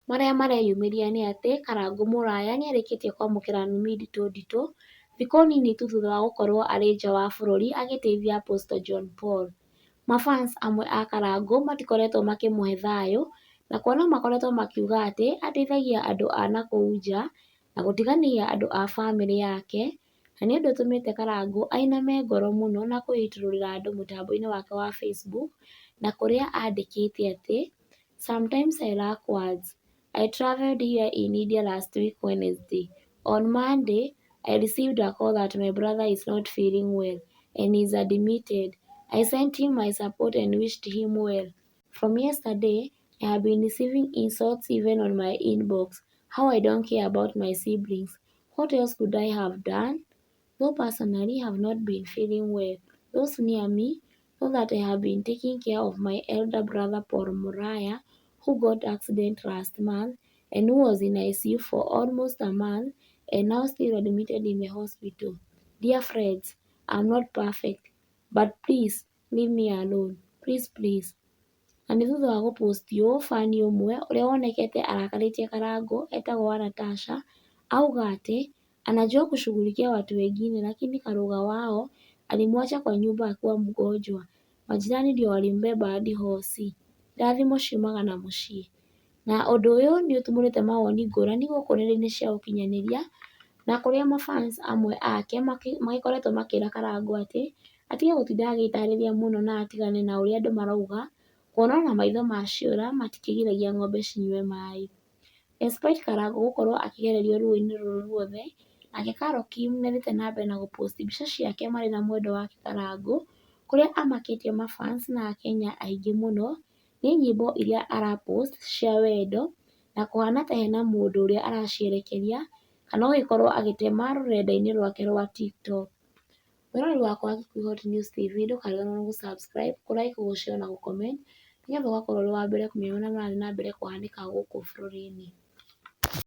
Marĩa mareyumĩria nĩ atĩ Karangũ Mũraya nĩarĩkĩtie kwamũkĩra nũmi nditũ nditũ thikũ nini tu thutha wa gũkorwo arĩ nja wa bũrũri agĩteithia Apostle John Paul. Mafans amwe a Karangũ matikoretwo makĩmũhe thayũ na kuona makoretwo makiuga atĩ ateithagia andũ a nakũu nja na gũtiganĩria andũ a bamĩrĩ yake, na nĩ ũndũ ũtũmĩte Karangũ ainame ngoro mũno na kwĩitũrũrĩra andũ mũtambo-inĩ wake wa Facebook, na kũrĩa andĩkĩte atĩ, "Sometimes I lack words. I traveled here in India last week Wednesday. On Monday, I received a call that my brother is not feeling well and is admitted. I sent him my support and wished him well. From yesterday, I have been receiving insults even on my inbox, how I don't care about my siblings. What else could I have done? Though personally have not been feeling well, those near me know that I have been taking care of my elder brother Paul Muraya, who got accident last month and who was in ICU for almost a month and now still admitted in the hospital. Dear friends, I'm not perfect, but please leave me alone. Please, please." Na nĩ thutha wa gũpost ũũ, fan ũmwe ũrĩa wonekete arakarĩtie Karangũ etagwo wa Natasha auga atĩ anajua kushughulikia watu wengine lakini Karũga wao alimwacha kwa nyumba akiwa mgonjwa. Majirani ndio walimbeba hadi hosi. Irathimo ciumaga na mũciĩ. Na ũndũ ũyũ nĩ ũtumũrĩte mawoni ngũrani gũkũ nenda-inĩ cia ũkinyanĩria, na kũrĩa mafans amwe ake magĩkoretwo makĩra Karangũ atĩ atige gũtinda agĩtarĩria mũno na atigane na ũrĩa andũ marauga, kuona ona maitho ma ciũra matikĩgiragia ng'ombe cinyue maĩ. Despite Karangũ gũkorwo akĩgererio ruo-inĩ rũrũ ruothe, nake Carol Kim nĩathiĩte na mbere na gũpost mbica ciake marĩ na mwendwa wake Karangũ, kũrĩa amakĩtie mafans na akenya aingĩ mũno nĩ nyĩmbo iria arapost cia wendo, na kũhana ta hena mũndũ ũrĩa aracierekeria kana gũgĩkorwo agĩtema rũrenda-inĩ rwake rwa TikTok. Mwĩroreri wakwa wa Gĩkũyũ Hot News TV, ndũkariganĩrwo nĩ gũ-subscribe, kũ-like, gũ-share na gũ-comment nĩgetha ũgakorwo ũrĩ wa mbere kũmenya marĩa marathiĩ na mbere kũhanĩka gũkũ bũrũri-inĩ.